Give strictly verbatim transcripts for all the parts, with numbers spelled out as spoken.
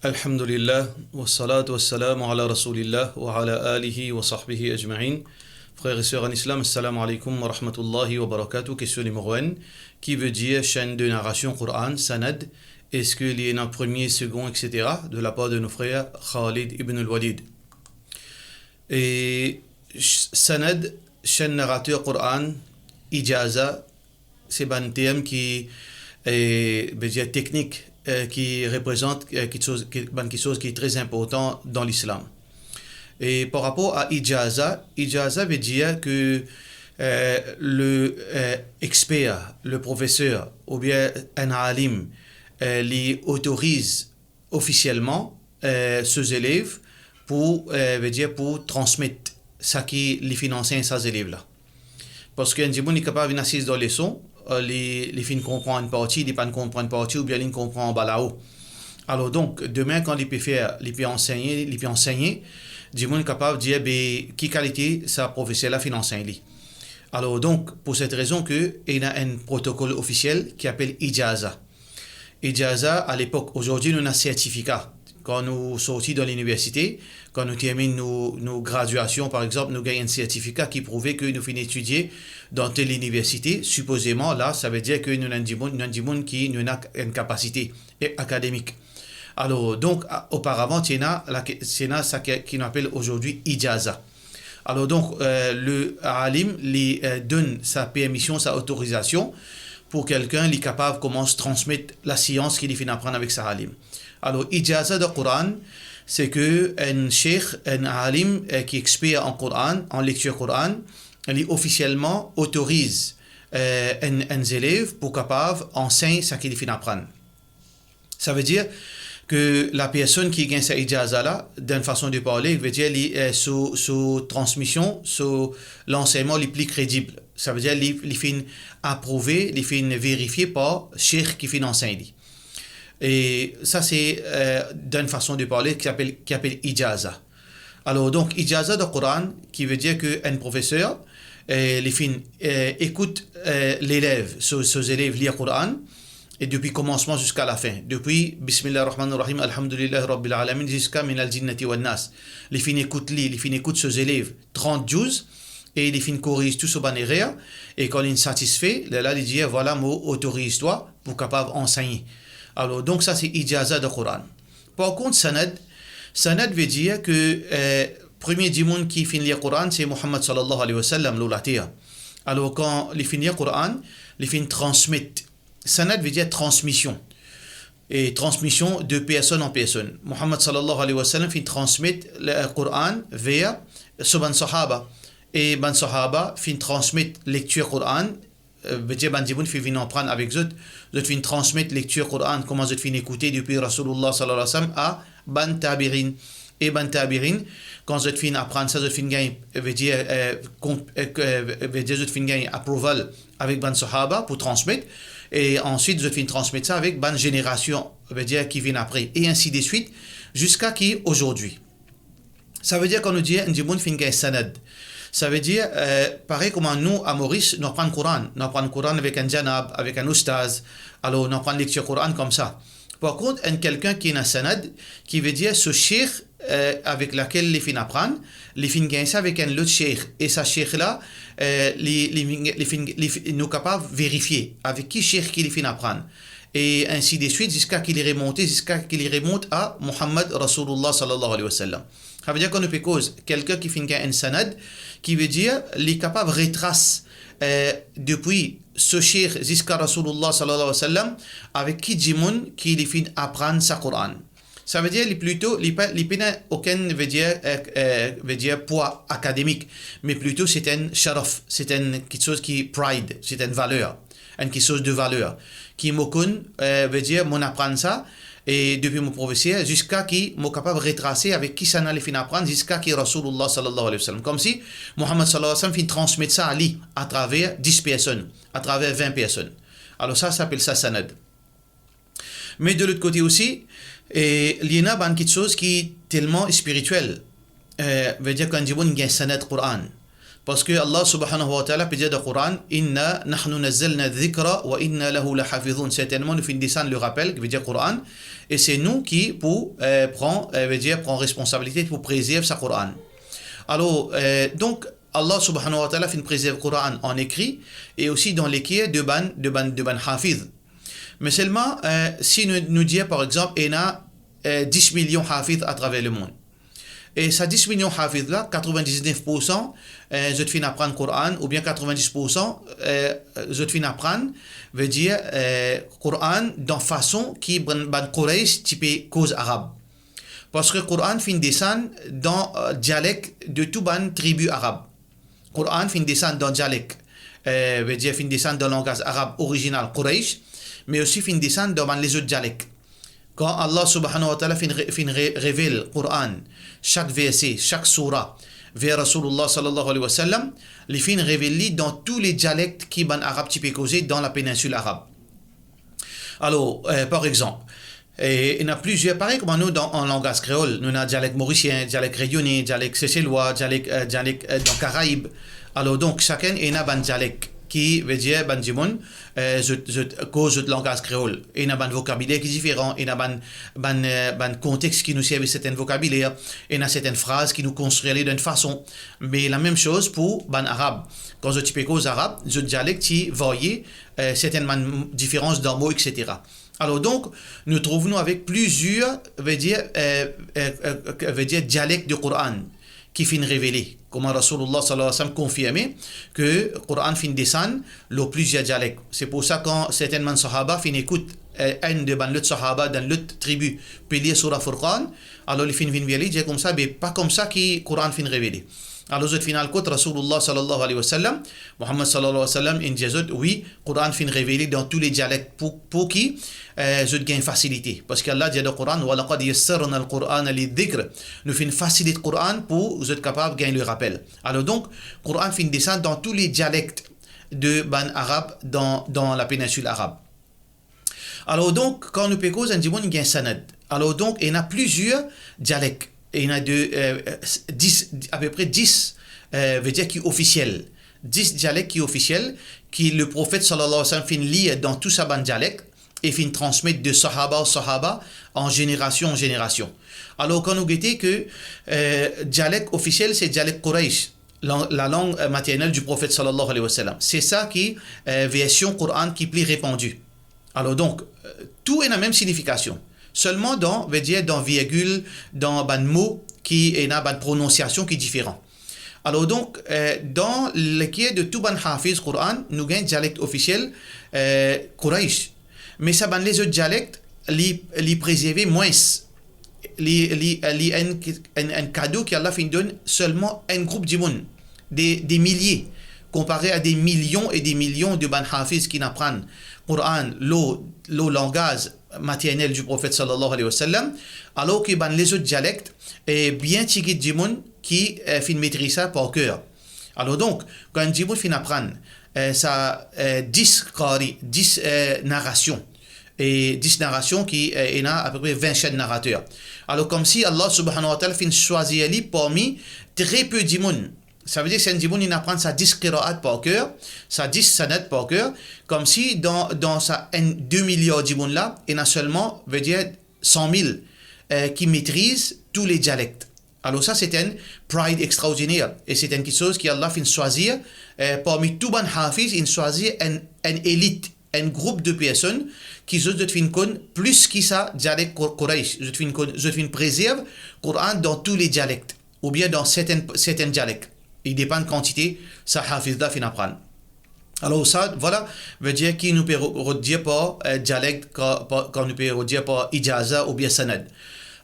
Alhamdulillah, wassalatu wassalamu ala Rasoulillah, wa ala alihi wa sahbihi ajma'in. Frères et sœurs en islam, assalamu alaikum wa rahmatullahi wa barakatuh. Question numéro un, qui veut dire chaîne de narration Coran, sanad, est-ce que li ena premier, second, et cetera, de la part de nos frères Khalid ibn al-Walid. E ch-, sanad, chaîne narrateur Coran, ijaza, se bann term ki, eh, vedir teknik, eh, ki reprezant, eh, kitsoz, ki, bann kitsoz ki tre inportan dan lislam. E par rapor a ijaza, ijaza vedir ke, eh, le, eh, expert, le professeur oubien enn alim, eh, li otoriz ofisielman, eh, so zelev pou, eh, vedir pou transmet seki li finn ansegn sa zelev la. Parski enn dimoun li kapav vinn asiz dan leson, eh, li, li finn konpran enn parti, li pa'nn konpran enn parti, oubien li konpran anba lao. Alor donk, demin kan li pe fer, li pe ansegne, li pe ansegne, dimoun kapav dir, be, ki kalite sa profeser la finn ansegn li. Alor donk, pou set rezon ke ena enn protokol ofisiel ki apel ijaza. Ijaza, alepok, azordi nou ena sertifika. Kan nou sorti dan liniversite, kan nou terminn nou, nou graduasion, par exanp, nou gagn enn sertifika ki prouve ke nou finn etidie dan tel liniversite, sipozeman, la, savedir ke nou ena enn dimoun, nou ena enn dimoun ki, nou ena enn kapasite, e, akademik. Alor, donk, a, oparavan, ti ena la ke, ti ena sa ki, ki nou apel azordi ijaza. Alor donk, eh, le alim, li, eh, donn sa permision, sa otorizasion pou kelkenn li kapav koumans transmet lasians ki li finn aprann avek sa alim. Alor, ijaza dan Coran, se ke enn sheikh, enn alim, eh, ki exper an Coran, an lektir Coran, li ofisielman otoriz, eh, enn, enn zelev pou kapav ansegn seki li finn aprann. Savedir ke lapersonn ki gagn sa ijaza la, dan enn fason de parle, vedir li, eh, so, so transmision, so lansegnman li pli kredib. Savedir li, li finn aprouve, li finn verifie par sheikh ki finn ansegn li. E sa se, eh, dan enn fason de parle ki apel, ki apel ijaza. Alor, donk, ijaza dan Coran, ki vedir ke enn profeser, eh, li finn, eh, ekout, eh, lelev, so, so zelev lir Coran, e depi komansman ziska lafin, depi Bismillah Rahman Rahim, Alhamdulillah Rabbil Alamin, ziska Minal Jinnati Wan Nas. Li finn ekout li, li finn ekout so zelev trant zour, e li finn koriz tou so bann erer, e kan linn satisfe, lerla li dir, vwala, mo otoriz twa pou kapav ansegne. Alor, donk, sa se ijaza dan Coran. Par kont, sanad, sanad vedir ke, eh, premie dimoun ki finn lir Coran, se Muhammad sallallahu alayhi wa sallam, lor later. Alor, kan li finn lir Coran, li finn transmet. Sanad vedir transmision. E transmision de personn an personn. Muhammad sallallahu alayhi wa sallam finn transmet le Coran ver so bann sahaba. E bann sahaba finn transmet lektir Coran, eh, vedir bann dimoun finn vinn aprann avek zot, zot finn transmet lektir Coran, kouma zot finn ekoute depi Rasoulullah sallallahu alayhi wa sallam a bann tabi'in. E bann tabi'in, kan zot finn aprann sa, zot finn gagn, vedir, eh, kon-, eh, k-, eh, vedir zot finn gagn approval avek bann sahaba pou transmet, e answit zot finn transmet sa avek bann zenerasion, vedir ki vinn apre, e ainsi de suite, ziska ki azordi. Savedir kan nou dir enn dimoun finn gagn sanad, savedir, eh, parey kouma nou, a Moris, nou aprann Coran, nou aprann Coran avek enn janab, avek enn oustaz, alor nou aprann lektir Coran koumsa. Par kont, enn kelkenn ki ena sanad, ki vedir so sheikh, eh, avek lakel li finn aprann, li finn gagn sa avek enn lot sheikh, e sa sheikh la, eh, li, li, li finn, li fi-, nou kapav verifie avek ki sheikh ki li finn aprann. E ainsi de suite, ziska ki li remonte, ziska ki li remont a Muhammad Rasoulullah sallallahu alayhi wa sallam. Savedir kan nou pe koz, kelkenn ki finn gagn enn sanad, ki vedir li kapav retras, eh, depi so sheikh ziska Rasoulullah sallallahu alayhi wa sallam, avek ki dimoun ki li finn aprann sa Coran. Savedir li plito, li pa, li pena okenn, vedir, eh, eh, vedir pwa akademik, me plito se enn sharaf, se enn kitsoz ki pride, se enn valer, enn kitsoz de valer, ki mo konn, eh, vedir mo aprann sa, e depi mo profeser, ziska ki mo kapav retrase avek kisannla li finn aprann, ziska ki Rasoulullah sallallahu alayhi wa sallam. Koumsi Muhammad sallallahu alayhi wa sallam finn transmet sa a li atraver dis personn, atraver vin personn. Alor sa, sa apel sa sanad. Me de lot kote osi, eh, li ena bann kitsoz ki telman spiritiel. Eh, vedir kan dimoun gagn sanad Coran, Parski Allah subhanahu wa ta'ala pe dir dan Koran, "Inna nahnu nazzalna dhikra wa inna lahu lahafizun." Sertennman, nou finn desann le rapel, ki vedir Koran, e se nou ki pou, eh, pran, eh, vedir pran responsabilite pou prezerv sa Koran. Alor, eh, donk, Allah subhanahu wa ta'ala finn prezerv Koran an ekri e osi dan leker de bann, de bann, de bann hafiz. Me selman, eh, si nou, nou dir, par exanp, ena, eh, dis milion hafiz atraver lemond. E sa dis milion hafiz la, katrevin-diz-nef poursan, eh, zot finn aprann Koran, oubien katrevin-dis poursan, eh, zot finn aprann, vedir, eh, Koran dan fason ki bann, bann Quraysh ti pe koz arab. Parski Koran finn desann dan, eh, dialek de tou bann tribi arab. Koran finn desann dan dialek, eh, vedir finn desann dan langaz arab orizinal Quraysh, me osi finn desann dan bann lezot dialek. Kan Allah subhanahu wa ta'ala finn re-, finn re-, revel Koran, sak verse, sak soura, ver Rasoulullah sallallahu alayhi wa sallam, li finn revel li dan tou le dialek ki bann Arab ti pe koze dan la peninsil Arab. Alor, eh, par exanp, eh, ena plizier, parey kouma nou dan, an langaz kreol, nou ena dialek morisien, dialek reyone, dialek seselwa, dialek, eh, dialek, eh, dan Karaib. Alor, donk, sakenn ena bann dialek ki vedir bann dimoun, eh, zot, zot koz zot langaz kreol. Ena bann vokabiler ki diferan, ena bann, bann, eh, bann kontex ki nou servi sertenn vokabiler, ena sertenn fraz ki nou konstrir li dan enn fason. Me lamem soz pou bann Arab. Kan zot ti pe koz arab, zot dialek ti varye, eh, sertenn bann diferans dan mo, et cetera. Alor donk, nou trouv nou avek plizier, vedir, eh, eh, eh, vedir dialek de Koran ki finn revele. Kouma Rasoulullah sallallahu alayhi wa sallam konfirme ke Koran finn desann lor plizier dialek. Se pou sa kan sertenn bann sahaba finn ekout, eh, enn de bann lot sahaba dan lot tribi pe lir soura Furqan, alor li finn vinn ver li, dir koumsa, be pa koumsa ki Koran finn revele. Alor zot finn al kot Rasoulullah sallallahu alayhi wa sallam, Muhammad sallallahu alayhi wa sallam, inn dir zot, wi, Koran finn revele dan tou le dialek pou, pou ki, eh, zot gagn fasilite. Parski Allah dir dan Koran, "Wa laqad yassarna al-Qur'ana lidh-dhikr." Nou finn fasilit Koran pou zot kapav gagn le rapel. Alor donk, Koran finn desann dan tou le dialek de bann Arab dan, dan la peninsil Arab. Alor donk, kan nou pe koz, enn dimoun gagn sanad. Alor donk, ena plizier dialek. Ena de, eh, dis, apepre dis, eh, vedir ki ofisiel. Dis dialek ki ofisiel, ki le Profet sallallahu alayhi wa sallam finn lir dan tou sa bann dialek e finn transmet de sahaba an sahaba, an zenerasion an zenerasion. Alor, kan nou gete ke, eh, dialek ofisiel, se dialek Quraysh, la, la langue, eh, maternelle du Prophète sallallahu alayhi wa sallam. Se sa ki, eh, version Koran ki pli repandi. Alor donk, eh, tou ena mem signifikasion. Selman dan, vedir dan virgil, dan bann mo ki ena bann prononsiasion ki diferan. Alor donk, eh, dan leker de tou bann hafiz Koran, nou gagn dialek ofisiel, eh, Quraysh. Me sa bann lezot dialek, li, li prezerve mwins. Li, li, li enn, enn, enn kado ki Allah finn donn selman enn group dimoun, de, de milie, konpare a de milion e de milion de bann hafiz ki inn aprann Koran lor, lor langaz maternel du Prophète sallallahu alayhi wa sallam, alor ki bann lezot dialek, eh, bien tigit dimoun ki, eh, finn metriz sa par ker. Alor donk, kan enn dimoun finn aprann, eh, sa, eh, dis qari, dis, eh, narasion, e dis narasion ki, eh, ena apepre vin-sinn narater. Alor, koumsi Allah subhanahu wa ta'ala finn swazir li parmi tre pe dimoun. Savedir si enn dimoun inn aprann sa dis qiraat par ker, sa dis sanad par ker, koumsi dan, dan sa enn de miliar dimoun la, ena selman, vedir san mil, eh, ki metriz tou le dialek. Alor sa, se enn pride extraordiner, e se enn kiksoz ki Allah finn swazir, eh, parmi tou bann hafiz, inn swazir enn, enn elit, enn group de personn ki zot, zot finn konn plis ki sa dialek Qu-, Quraysh, zot finn konn, zot finn prezerv Koran dan tou le dialek, oubien dan sertenn, sertenn dialek. Li depann kantite sa hafiz la finn aprann. Alor sa, vwala, vedir ki nou pe ro-, rod dir par, eh, dialek, kan, par, kan nou pe rod dir par ijaza oubien sanad.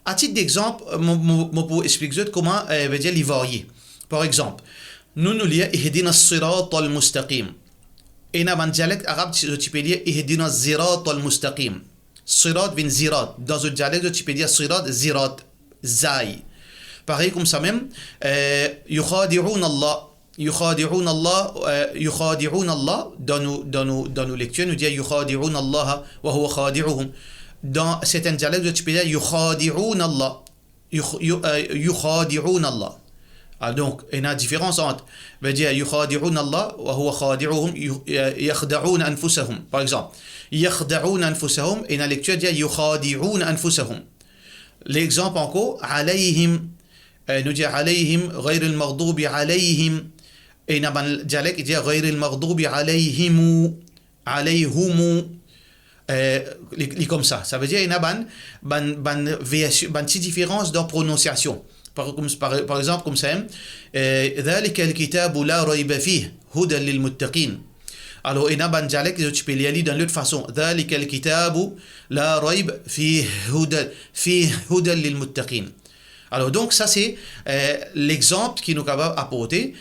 A tit dexanp, mo, mo, mo pou explik zot kouma, eh, vedir li varye. Par exanp, nou, nou lir, "Ihdinas siratal mustaqim." Ena bann dialek arab, ti, zot ti pe lir, "Ihdinas ziratal mustaqim." Sirat vinn zirat. Dan zot dialek, zot ti pe dir sirat, zirat, zay. Parey koumsa mem, eh, "Yukhadi'una Allah." "Yukhadi'una Allah", eh, "Yukhadi'una Allah", dan nou, dan nou, dan nou lektir, nou dir, "Yukhadi'una Allah wa huwa khadi'uhum." Dan sertenn dialek, zot ti pe dir, "Yukhadi'una Allah." Yukh-, yu-, eh, "Yukhadi'una Allah." Ah, donk, ena diferans ant, vedir, yukhadi'una Allah wa huwa khadi'uhum, yu-, eh, yakhda'una anfusahum. Par exanp, yakhda'una anfusahum, ena lektir dir yukhadi'una anfusahum. Lexanp ankor, alayhim, eh, nou dir alayhim, ghayril maghdubi alayhim. Ena bann dialek, dir ghayril maghdubi alayhimu, alayhumu. Eh, li, li koumsa. Savedir, ena bann, bann, bann version, bann ti diferans dan prononsiasion. Par, koum, par, par exanp, koumsa, eh, dhalikal kitabu la rayba fih, hudan lil muttaqin. Alor, ena bann dialek, zot ti pe lir li dan lot fason. Dhalikal kitabu la rayba fih, hudan, fih, hudan lil muttaqin. Alor, donk, sa se, eh, lexanp ki nou kapav aporte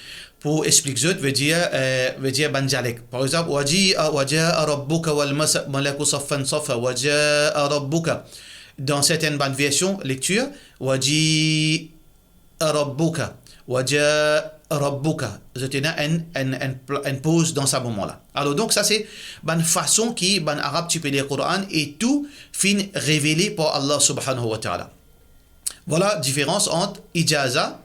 pou explik zot, vedir, eh, vedir bann dialek. Par exanp, wa jaa, wa jaa rabbuka wal mas-, malaku saffan saffa, wa jaa rabbuka. Dan sertenn bann version lektir, wa jaa rabbuka, wa jaa rabbuka. Zot ena enn, enn, enn pla-, enn poz dan sa moman la. Alor, donk, sa se bann fason ki bann Arab ti pe lir Koran e tou finn revele par Allah subhanahu wa ta'ala. Vwala diferans ant ijaza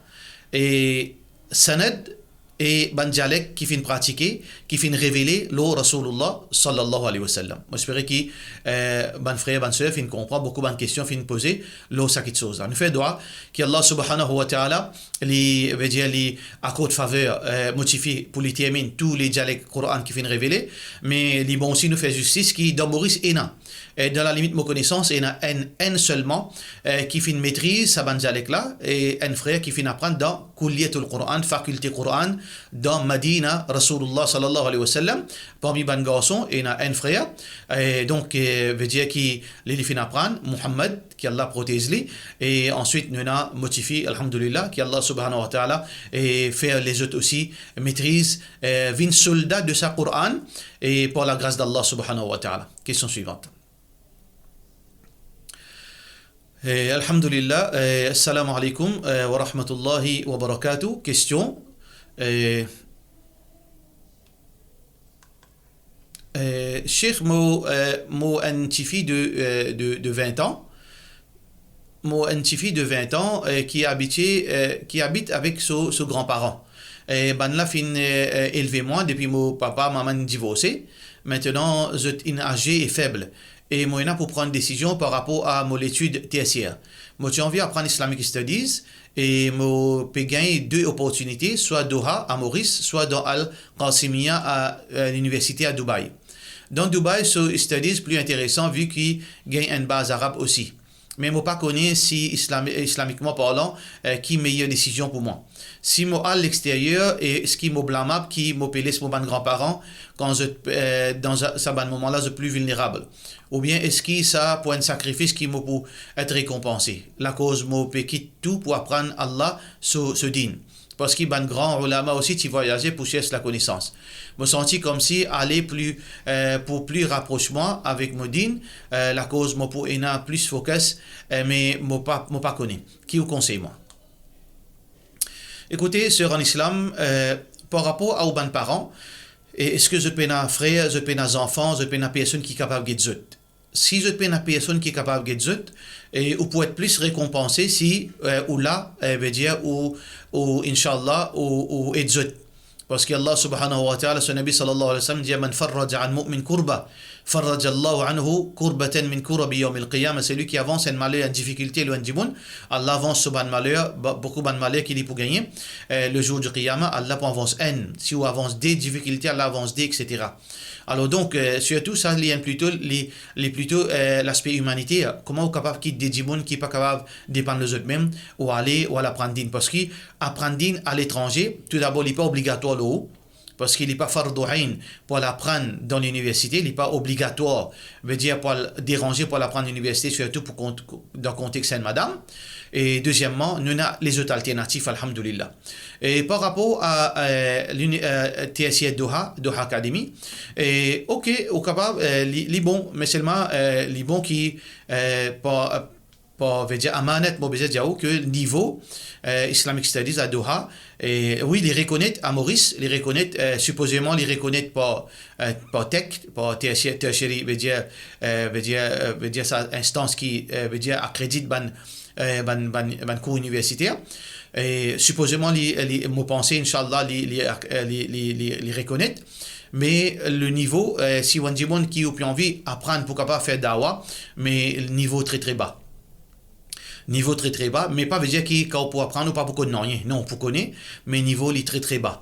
e sanad e bann dialek ki finn pratike, ki finn revele lor Rasoulullah sallallahu alayhi wa sallam. Mo espere ki, eh, bann frer, bann ser finn konpran, boukou bann kestion finn poze lor sa kiksoz la. Nou fer dwa ki Allah subhanahu wa ta'ala, li, vedir, li akord faver, eh, mo tifi pou li terminn tou le dialek Koran ki finn revele, me li bon osi nou fer zistis ki dan Moris ena, eh, dan lalimit mo konesans, ena enn, enn selman, eh, ki finn metriz sa bann dialek la, e enn frer ki finn aprann dan Kulliyatul Quran, Fakilte Koran, dan Madina Rasoulullah sallallahu alayhi wa sallam, parmi bann garson, ena enn frer, e donk, eh, vedir ki li, li finn aprann, Muhammad, ki Allah protez li, e answit nou ena mo tifi, alhamdulillah, ki Allah subhanahu wa ta'ala, e fer lezot osi metriz, eh, vinn solda de sa Koran, e par lagras d'Allah subhanahu wa ta'ala. Kestion swivan. Eh, alhamdulillah, eh, assalamu alaikum, eh, wa rahmatullahi wa barakatuh. Kestion, eh, eh, Sheikh, mo, eh, mo enn tifi de, eh, de, de vin an. Mo enn tifi de vin an, eh, ki abitie, eh, ki abit avek so, so granparan. Eh, bann la finn, eh, eh, elve mwa depi mo papa, mama inn divorse. Aster zot inn aze e feb. E mo ena pou pran desizion par rapor a mo letid tersier. Mo ti anvi aprann Islamic Studies e mo pe gagn de oportinite, swa Doha a Moris, swa dan Al Qasimiyya a, eh, liniversite a Dubai. Dan Dubai, so studies pli interesan, vi ki gagn enn baz arab osi. Me mo pa kone si islam-, islamikman parlan, eh, ki meyer desizion pou mwa. Si mo al lexteryer, e eski mo blamab ki mo pe les mo bann granparan kan zot, eh, dan sa, sa bann moman la, zot pli vilnerab? Oubien eski sa pou enn sakrifis ki mo pou et rekonpanse? Lakoz mo pe kit tou pou aprann Allah so, so din. Parski bann gran oulama osi ti vwayaze pou sers lakonesans. Mo santi koumsi ale pli, eh, pou pli rapros mwa avek mo din, eh, lakoz mo pou ena plis focus, eh, me mo pa, mo pa kone. Ki ou konsey mwa? Ekoute, ser an Islam, eh, par rapor a ou bann paran, e eski zot pena frer, zot pena zanfan, zot pena personn ki kapav get zot? Si zot pena personn ki kapav get zot, e ou pou et plis rekonpanse si, eh, ou la, eh, vedir ou, ou, inshallah, ou, ou ed zot. Parski Allah subhanahu wa ta'ala, so Nabi sallallahu alayhi wa sallam dir, "Man farraja an mu'min kurba, farraja Allahu anhu kurbatan min kurabi yawmil qiyamah." Selwi ki avans enn maler, enn difikilte lor enn dimoun, Allah avans so bann maler, ba-, boukou bann maler ki li pou gagne, eh, le jour du qiyamah, Allah pou avans enn. Si ou avans de difikilte, Allah avans de, et cetera. Alor donk, eh, sirtou sa, li enn plito, li, li plito, eh, laspe imaniter. Kouma ou kapav kit de dimoun ki pa kapav depann lor zot mem, ou ale, ou al aprann din? Parski aprann din aletranze, toudabor, li pa obligatwar lor ou, parski li pa fardu ayn pou al aprann dan liniversite, li pa obligatwar, vedir pou al deranze pou al aprann liniversite, sirtou pou kont-, dan kontex enn madam. E dezieman, nou ena lezot alternatif, alhamdulillah. E par rapor a, eh, lini-, eh, T S I Doha, Doha Academy, e, ok, ou kapav, eh, li, li bon, me selman, eh, li bon ki, eh, par, par, vedir, amanat, mo bizin dir ou ki nivo, eh, Islamic Studies a Doha, e, wi, li rekonet a Moris, li rekonet, eh, sipozeman, li rekonet par, eh, par TEC, par tertiaire, tertiary, vedir, eh, vedir, eh, vedir sa instans ki, eh, vedir akredit bann, eh, bann, bann, bann kour iniversiter. E sipozeman li, li, mo panse, inshallah, li, li, eh, li, li, li, li rekonet. Me le nivo, eh, si ou enn dimoun ki ou pe anvi aprann pou kapav fer dawa, me nivo tre, tre ba. Nivo tre, tre ba, me pa vedir ki kan ou pou aprann, ou pa pou konn nanye. Non, ou pou kone, me nivo li tre, tre ba.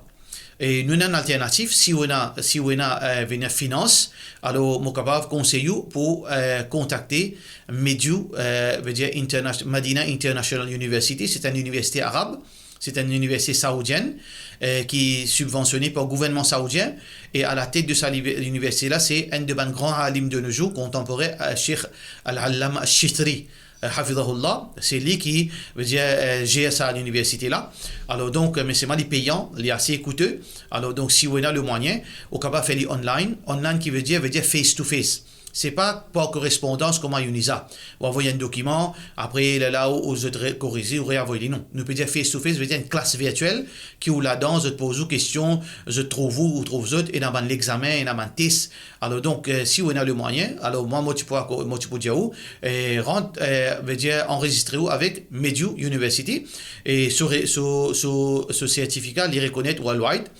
E nou ena enn alternatif, si ou ena, si ou ena, eh, vedir finans, alor mo kapav konsey ou pou, eh, kontakte MEDIU, eh, vedir Interna-, Madina International University, se enn iniversite arab, se enn iniversite saoudienn, eh, ki sibvansione par gouvernman saoudien, e a la tet de sa live-, liniversite la, se enn de bann gran alim de nos jours, kontanporen, eh, Sheikh Al-Allama Al-Shitri, eh, hafizahullah, se li ki, vedir, eh, zer sa liniversite la. Alor donk, eh, me selman li peyan, li ase koute. Alor donk, si ou ena le mwayin, ou kapav fer li online. Online ki vedir, vedir face to face. Se pa par korespondans kouma Uniza. Ou avoy enn dokiman, apre lerla ou, ou zot re-, korize, ou reavoy li, non. Nou pe dir face to face, vedir enn klas virtiel ki ou ladan, zot poz ou kestion, zot trouv ou, ou trouv zot, ena bann lexamen, ena bann tes, Alor donk, eh, si ou ena le mwayin, alor mwa, mo ti pou akor-, mo ti pou dir ou, eh, rant, eh, vedir anrezistre ou avek MEDIU University, e so re-, so, so, so sertifika, li rekonet worldwide.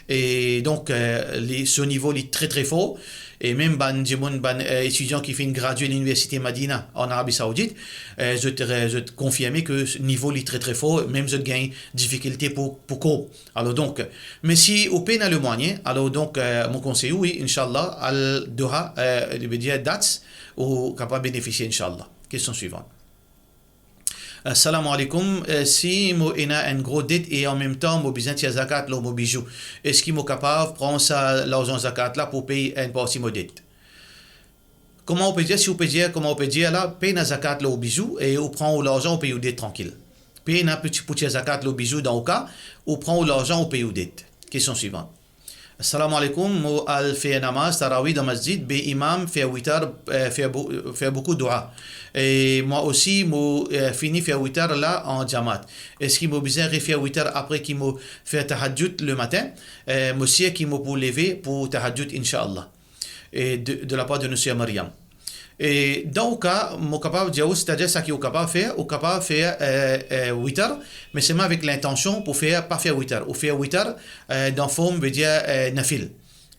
E donk, eh, li, so nivo li tre, tre for. E mem bann dimoun, bann, eh, etidian ki finn gradie Liniversite Madina an Arabi Saoudit, eh, zot re-, zot konfirme ki nivo li tre, tre for, mem zot gagn difikilte pou, pou kor. Alor donk, me si ou pena le mwayin, alor donk, eh, mo konsey ou, wi, inshallah, al Doha, eh, li ve dir Dats, ou kapav benefisie, inshallah. Kestion swivan. Assalamu alaikum. Eh, si mo ena enn gro det e an mem tan mo bizin tir zakat lor mo bizou, eski mo kapav pran sa larzan zakat la pou pey enn parti mo det? Kouma ou pe dir, si ou pe dir, kouma ou pe dir la, pena zakat lor ou bizou e ou pran ou larzan, ou pey ou det trankil. Pena pou ti-, pou tir zakat lor bizou dan ou ka, ou pran ou larzan, ou pey ou det. Kestion swivan. Assalamu alaikum, mo al fer namaz tarawih dan masjid, be imam fer witar, eh, fer bou-, fer boukou doua. E mwa osi, mo, eh, fini fer witar la an jamaat. Eski mo bizin refer witar apre ki mo fer tahajjud lematin? Eh, mo sir ki mo pou leve pou tahajjud, inshallah. E de, de lapar de nou ser Mariam. E dan ou ka, mo kapav dir ou, setadir sa ki ou kapav fer, ou kapav fer, eh, eh, witar, me selman avek lintansion pou fer, pa fer witar. Ou fer witar, eh, dan form, ve dir, eh, nafil.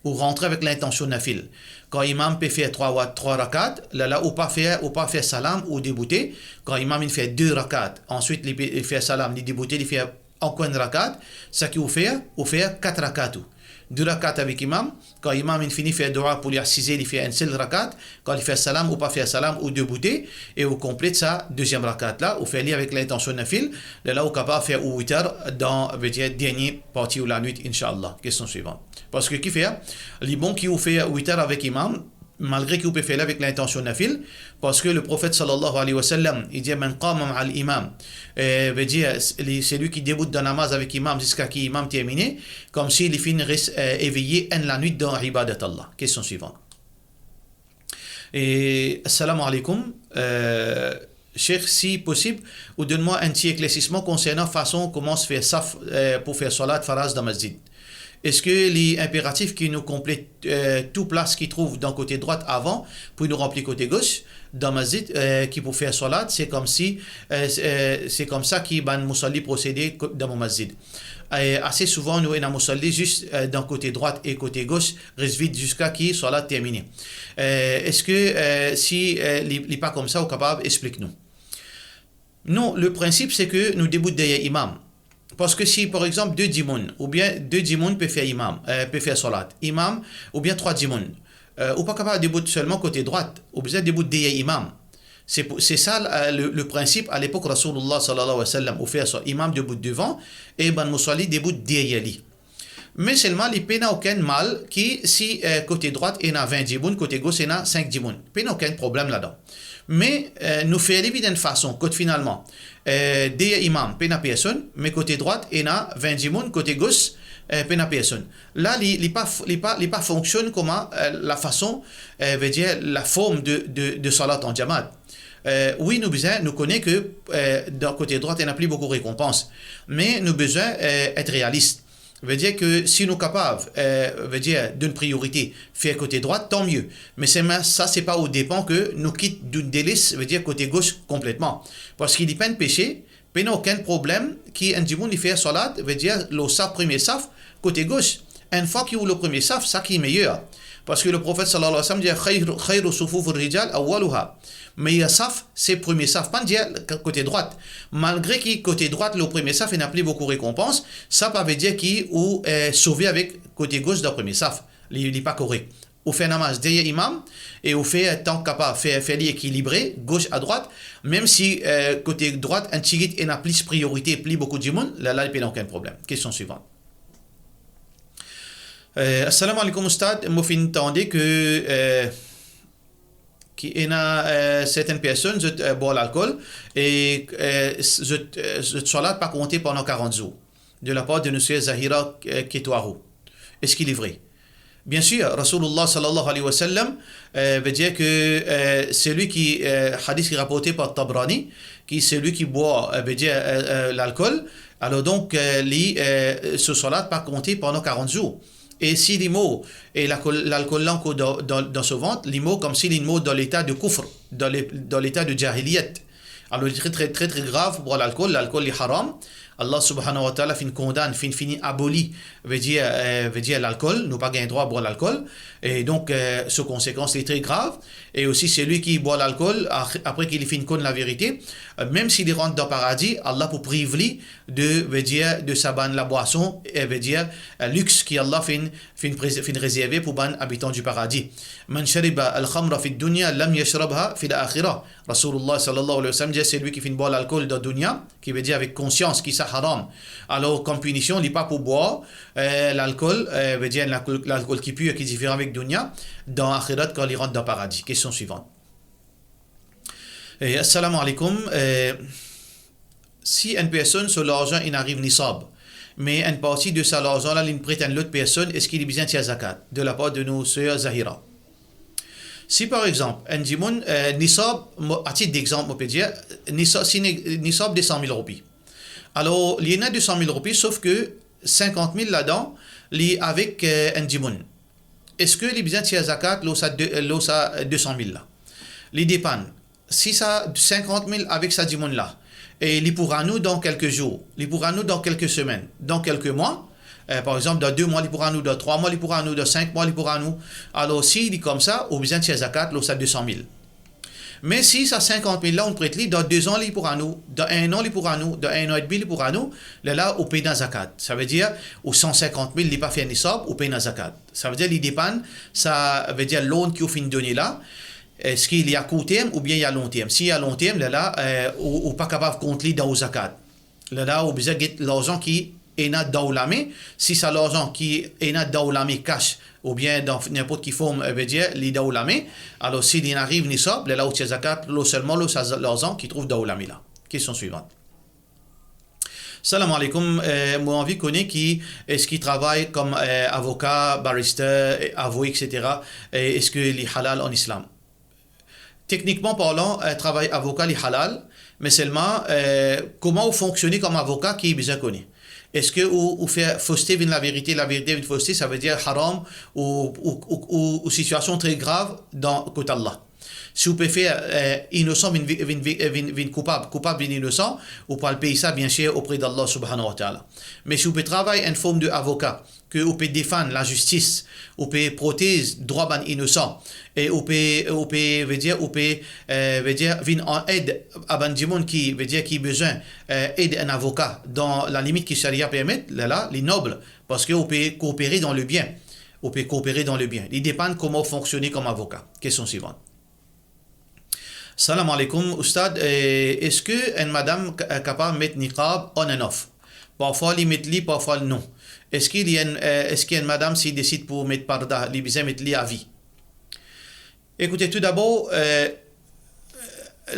Ou rantre avek lintansion nafil. Kan imam pe fer trwa wa-, trwa rakat, lerla ou pa fer, ou pa fer salam, ou deboute. Kan imam inn fer de rakat, answit li pe, li fer salam, li deboute, li fer ankor enn rakat, sa ki ou fer, ou fer kat rakat ou. De rakat avek imam, kan imam inn fini fer doua pou li asize, li fer enn sel rakat, kan li fer salam, ou pa fer salam, ou deboute, e ou konplet sa deziem rakat la, ou fer li avek lintansion nafil, lerla ou kapav fer ou witar dan, ve dir, dernie parti ou lanwit, inshallah. Kestion swivan. Parski kifer, li bon ki ou fer witar avek imam, malgre ki ou pe fer li avek lintansion nafil, parski le Profet sallallahu alayhi wa sallam, li dir, "Man qama ma'al imam", eh, ve dir, li, selwi ki debout dan namaz avek imam ziska ki imam termine, koumsi li finn res, eh, eveye enn lanwit dan ibadat Allah. Kestion swivan. E, assalamu alaikum. Eh, Sheikh, si posib, ou donn mwa enn ti eklersisman konsernan fason kouma fer saf, eh, pou fer swalat faraz dan masjid. Eski li inperatif ki nou konplet, eh, tou plas ki trouv dan kote drwat avan pou nou ranpli kote gos dan masjid, eh, ki pou fer swalat, se koumsi, eh, se, eh, se koumsa ki bann mousalli prosede ko-, dan mo masjid? Eh, ase souvan nou ena mousalli zis, eh, dan kote drwat e kote gos res vid ziska ki swalat termine. Eh, eski, eh, si, eh, li, li pa koumsa, ou kapav explik nou? Non, le prinsip se ke nou debout deryer imam. Parski si, par exanp, de dimoun, oubien de dimoun pe fer imam, eh, pe fer swalat, imam, oubien trwa dimoun, eh, ou pa kapav debout selman kote drwat, ou bizin debout deryer imam. Se pou, se sa, eh, le, le prinsip a lepok Rasoulillah sallallahu alayhi wa sallam, ou fer sa, imam debout devan e bann mousalli debout deryer li. Me selman li pena okenn mal ki si, eh, kote drwat ena vin dimoun, kote gos ena sink dimoun. Pena okenn problem ladan. Me, eh, nou fer li vinn enn fason kot finalman, eh, deryer imam pena personn, me kote drwat ena vin dimoun, kote gos, eh, pena personn. La, li, li pa f-, li pa, li pa fonksionn kouma, eh, lafason, eh, ve dir, laform de, de, de swalat an jamaat. Eh, wi, nou bizin, nou kone ke, eh, dan kote drwat, ena pli boukou rekonpans. Me nou bizin, eh, et realis. Vedir ke si nou kapav, eh, vedir donn priorite fer kote drwat, tan mie. Me selman sa, se pa o depan ke nou kit, nou deles, vedir kote gos konpletman. Parski li pa enn pese, pena okenn problem ki enn dimoun li fer swalat, vedir lor sa premie saf kote gos. Enn fwa ki ou lor premie saf, sa ki meyer. Parski Leprofet sallallahu alayhi wa sallam dir, "Khayru, khayru sufufir rijal awwaluha." Meyer saf, se premie saf, pa dir kote drwat. Malgre ki kote drwat lor premie saf ena pli boukou rekonpans, sa pa vedir ki ou, eh, sove avek kote gos dan premie saf. Li, li pa korek. Ou fer namaz deryer imam e ou fer, tan kapav, fer, fer li ekilibre, gos a drwat, mem si, eh, kote drwat enn tigit ena plis priorite, pli boukou dimoun, la, la, li pena okenn problem. Kestion swivan. Eh, assalamu alaikum, Oustad. Mo finn tande ke, eh, ki ena, eh, sertenn personn, zot, eh, bwar lalkol e, eh, zot, eh, zot swalat pa konte pandan karant zour. De lapar de nou ser Zahira, eh, Ketwaru. Eski li vre? Bien sir, Rasoulullah sallallahu alayhi wa sallam, eh, vedir ke, eh, selwi ki, eh, hadis ki raporte par Tabrani, ki selwi ki bwar, eh, vedir, eh, eh, lalkol, alor donk, eh, li, eh, so swalat pa konte pandan karant zour. E si li mor, e lalkol, lalkol la ankor dan, dan, dan so vant, li mor koumsi li mor dan leta de koufr, dan le, dan leta de jahiliyat. Alor, li tre, tre, tre, tre grav bwar lalkol, lalkol li haram. Allah subhanahu wa ta'ala finn kondann, finn, finn aboli, vedir, eh, vedir lalkol, nou pa gagn drwa bwar lalkol. E donk, eh, so konsekans, li tre grav. E osi, selwi ki bwar lalkol, a-, apre ki li finn konn laverite, eh, mem si li rant dan paradi, Allah pou priv li de, vedir, de sa bann labwason, eh, vedir, eh, lix ki Allah finn, finn prez-, finn rezerve pou bann abitan di paradi. "Man shariba al-khamra fid dunya lam yashrabha fil akhirah." Rasoulullah sallallahu alayhi wa sallam dir, selwi ki finn bwar lalkol dan dunya, ki vedir avek konsians ki sa haram, alor kom pinision, li pa pou bwar, eh, lalkol, eh, vedir lalkol, lalkol ki pir, ki diferan avek dunya, dan akhirat, kan li rant dan paradi. Kestion swivan. Eh, assalamu alaikum. Eh, si enn personn so larzan inn ariv nisab, me enn parti de sa larzan la, li'nn pret enn lot personn, eski li bizin tir zakat? De lapar de nou ser Zahira. Si par exanp, enn dimoun, eh, nisab, mo, a tit dexanp, mo pe dir, nisa-, si ni-, nisab de san mil roupi. Alor, li ena de san mil roupi, sof ke sinkant mil ladan, li avek, eh, enn dimoun. Eski li bizin tir zakat lor sa de, lor sa de san mil la? Li depann. Si sa sinkant mil avek sa dimoun la, e li pou rann ou dan kelke zour, li pou rann ou dan kelke semenn, dan kelke mwa, eh, par exanp, dan de mwa li pou rann ou, dan trwa mwa li pou rann ou, dan sink mwa li pou rann ou, alor si li koumsa, ou bizin tir zakat lor sa de san mil. Me si sa sinkant mil la, ou pret li, dan de zan li pou rann ou, dan enn an li pou rann ou, dan enn an edmi li pou rann ou, lerla ou pena zakat. Savedir, ou san sinkant mil, li pa fer nisab, ou pena zakat. Savedir, li depann, savedir, loan ki ou finn done la, eski li a kour term oubien li a long term. Si li a long term, lerla, eh, ou, ou pa kapav kont li dan ou zakat. Lerla ou bizin get larzan ki ena dan ou lame. Si sa larzan ki ena dan ou lame kas, oubien dan ninport ki form, eh, vedir, li dan ou lame, alor si li ariv nisab, lerla ou tir zakat lor selman lor sa larzan ki trouv dan ou lame la. Kestion swivan. Salam alaikum, eh, mo anvi kone ki, eski travay kom, eh, avoka, barista, eh, avoye, et cetera, eh, eski li halal an islam? Teknikman parlan, eh, travay avoka li halal, me selman, eh, kouma ou fonksione kom avoka ki bizin kone. Eski ou, ou fer foste vinn laverite, laverite vinn foste, savedir haram, ou, ou, ou, ou, ou sitiasion tre grav dan kot Allah. Si ou pe fer, eh, inosan vinn vi-, vinn vi-, eh, vinn, vinn koupab, koupab vinn inosan, ou pou al pey sa bien ser opre d'Allah subhanahu wa ta'ala. Me si ou pe travay enn form de avoka, ke ou pe defann lazistis, ou pe protez drwa bann inosan, e ou pe, ou pe, vedir, ou pe, eh, vedir, vinn an ed a bann dimoun ki, vedir, ki bizin, eh, ed enn avoka dan lalimit ki sharia permet, lerla, li nob, parski ou pe koopere dan lebien. Ou pe koopere dan lebien. Li depann kouma ou fonksione kom avoka. Kestion swivan. Salam alaikum, Oustad. Eh, eski enn madam ka-, kapav met niqab on and off? Parfwa li met li, parfwa non. Eski li enn, eh, eski enn madam si desid pou met parda, li bizin met li avi? Ekoute, toudabor, eh,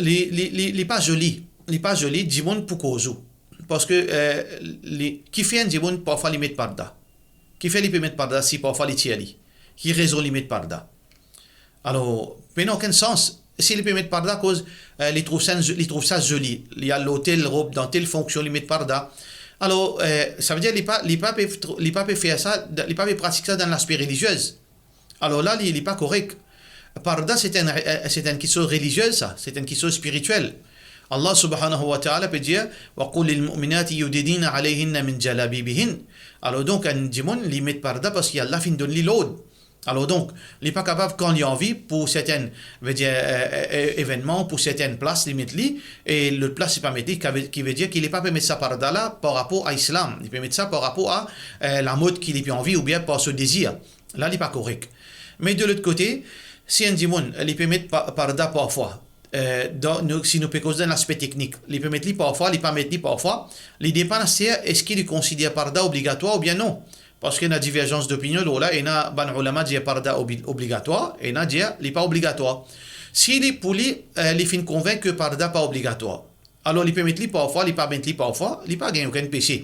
li, li, li, li pa zoli. Li pa zoli, dimoun pou koz ou. Parski, eh, li, kifer enn dimoun parfwa li met parda? Kifer li pe met parda si parfwa li tir li? Ki rezon li met parda? Alor, pena okenn sans. Si li pe met parda, akoz, eh, li trouv sa, li trouv sa zoli. Li al lor tel rob, dan tel fonksion, li met parda. Alor, eh, savedir li pa, li pa pe tro-, li pa pe fer sa, li pa pe pratik sa dan laspe reliziez. Alor la, li, li pa korek. Parda, se enn, eh, se enn kiksoz reliziez sa, se enn kiksoz spiritiel. Allah subhanahu wa ta'ala pe dir, "Wa qul lil mu'minati yughdidna alayhinna min jalabibihin." Alor donk, enn dimoun, li met parda parski Allah finn donn li lord. Alor donk, li pa kapav, kan li anvi, pou sertin, vedir, eh, eh, eh, evennman, pou sertin plas, li met li, e lot plas, li pa met li, ki ve-, ki vedir ki li pa pe met sa parda la par rapor a Islam. Li pe met sa par rapor a, eh, lamod ki li pe anvi oubien par so dezir. La, li pa korek. Me de lot kote, si enn dimoun, li pe met pa-, parda parfwa, eh, dan, nou, si nou pe koz dan laspe teknik, li pe met li parfwa, li pa met li parfwa, li depann aster eski li konsider parda obligatwar oubien non. Parski ena diverzans dopinion lor la, ena bann oulama dir parda obli-, obligatwar, ena dir li pa obligatwar. Si li, pou li, eh, li finn konvink ke parda pa obligatwar, alor li pe met li parfwa, li pa met li parfwa, li pa gagn okenn pese.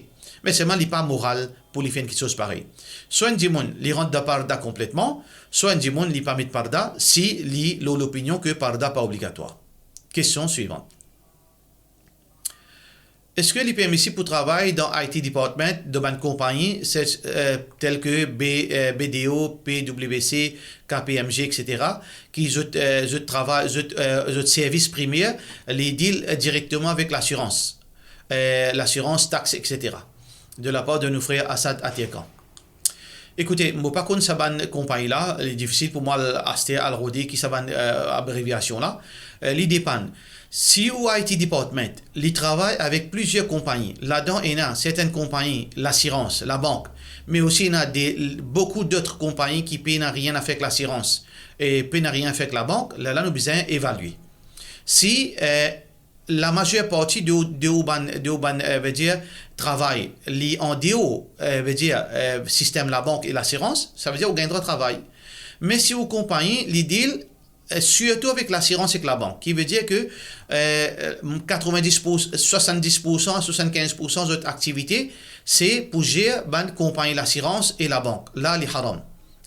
Me selman li pa moral pou li fer enn kiksoz parey. Swa enn dimoun, li rant dan parda konpletman, swa enn dimoun, li pa met parda, si li lor lopinion ke parda pa obligatwar. Kestion swivan. Eski li permisib pou travay dan I T department, dan bann konpagni, se, eh, tel ke B-, eh, B D O, P W C, K P M G, et cetera, ki zot, eh, zot travay, zot, eh, zot servis primer, li deal, eh, direkteman avek lasirans, eh, lasirans, tax, et cetera, de lapar de nou frer Asad Atirkan. Ekoute, mo pa konn sa bann konpagni la, li difisil pou mwa al aster al rode ki sa bann, eh, abreviasion la. Eh, li depann. Si ou I T department, li travay avek plizier konpagni, ladan ena sertin konpagni lasirans, labank, me osi ena de, boukou dot konpagni ki pena nanye a fer ek lasirans e pena nanye a fer ek labank, lerla nou bizin evalie. Si, eh, lamazer parti de, de ou bann, de ou bann, eh, vedir, travay, li andeor, eh, vedir, eh, sistem labank e lasirans, savedir ou gagn drwa travay. Me si ou konpagni, li deal, eh, sirtou avek lasirans ek labank, ki vedir ke, eh, katrevindis pou, swasanndis pou san a swasann-kinz pou san zot aktivite, se pou zer bann konpagni lasirans e labank. La, li haram.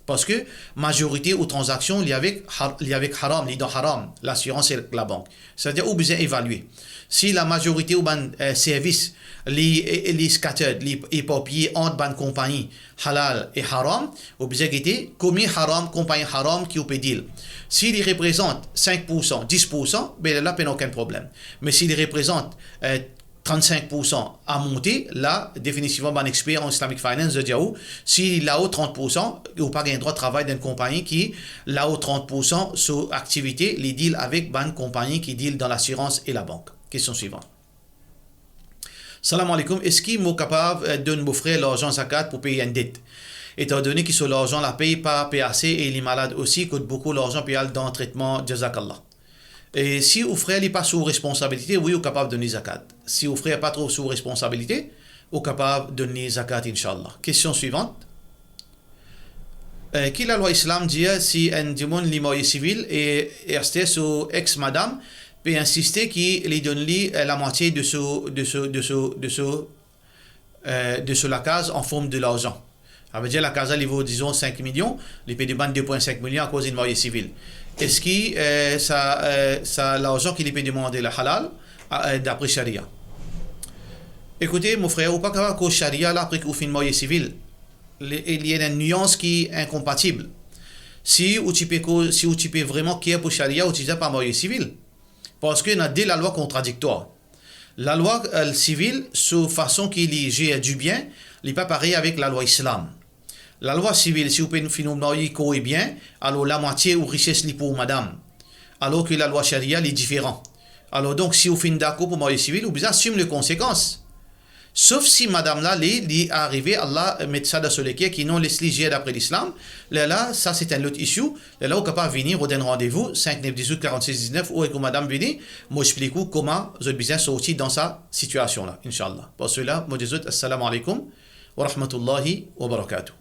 Parski mazorite ou tranzaksion, li avek har-, li avek haram, li dan haram, lasirans ek labank. Savedir ou bizin evalie. Si lamazorite ou bann, eh, servis, li, eh, li scattered, li eparpiye ant bann konpagni halal e haram, ou bizin gete konbien haram, konpagni haram ki ou pe deal. Si li reprezant sink pou san, dis pou san, be lerla pena okenn problem. Me si li reprezant, eh, trannsink pou san a monte, la, definitivman, bann exper an Islamic Finance, zot dir ou, si li lao trant pou san, ou pa gagn drwa travay dan enn konpagni ki lao trant pou san so aktivite, li deal avek bann konpagni ki deal dan lasirans e labank. Kestion swivan. Salam aleykoum, eski mo kapav, eh, donn mo frer larzan zakat pou pey enn det, etandone ki so larzan la pey pa pe ase e li malad osi, kot boukou larzan pe al dan tretman? Jazakallah. E si ou frer li pa sou responsabilite, wi, ou kapav donn li zakat. Si ou frer pa tro sou responsabilite, ou kapav donn li zakat, inshallah. Kestion swivan. Eh, ki lalwa Islam dir si enn dimoun li marye sivil e, e aster so ex madam pe insiste ki li donn li, eh, lamwatie de so, de so, de so, de so, eh, de so lakaz an form de larzan? Savedir lakaz la, li vo, dizon, sink milion, li pe demann de pwin sink milion akoz li marye sivil. Eski, eh, sa, eh, sa larzan ki li pe demande la halal, a, eh, dapre sharia? Ekoute, mo frer, ou pa kapav koz sharia la apre ki ou finn marye sivil. Li, li ena enn nians ki inkonpatib. Si ou ti pe koz, si ou ti pe vreman care pou sharia, ou ti deza pa marye sivil. Parski ena de lalwa kontradiktwar. Lalwa, eh, sivil, so fason ki li zer dibien, li pa parey avek lalwa Islam. Lalwa sivil, si ou pe finn marye kor e bien, alor lamwatie ou rises li pou ou madam. Alor ki lalwa sharia, li diferan. Alor donk, si ou finn dakor pou marye sivil, ou bizin asim le konsekans. Sof si madam la, li, li arive, Allah met sa dan so leker ki non, les li zer dapre Lislam, lerla, sa se enn lot issue, lerla ou kapav vini, rod enn randevou, sink nef dizout karannsis diznef, ou ek ou madam vini, mo explik ou kouma zot bizin sorti dan sa sitiasion la, inshallah. Par sela, mo dir zot, assalamu alaikum wa rahmatullahi wa barakatuh.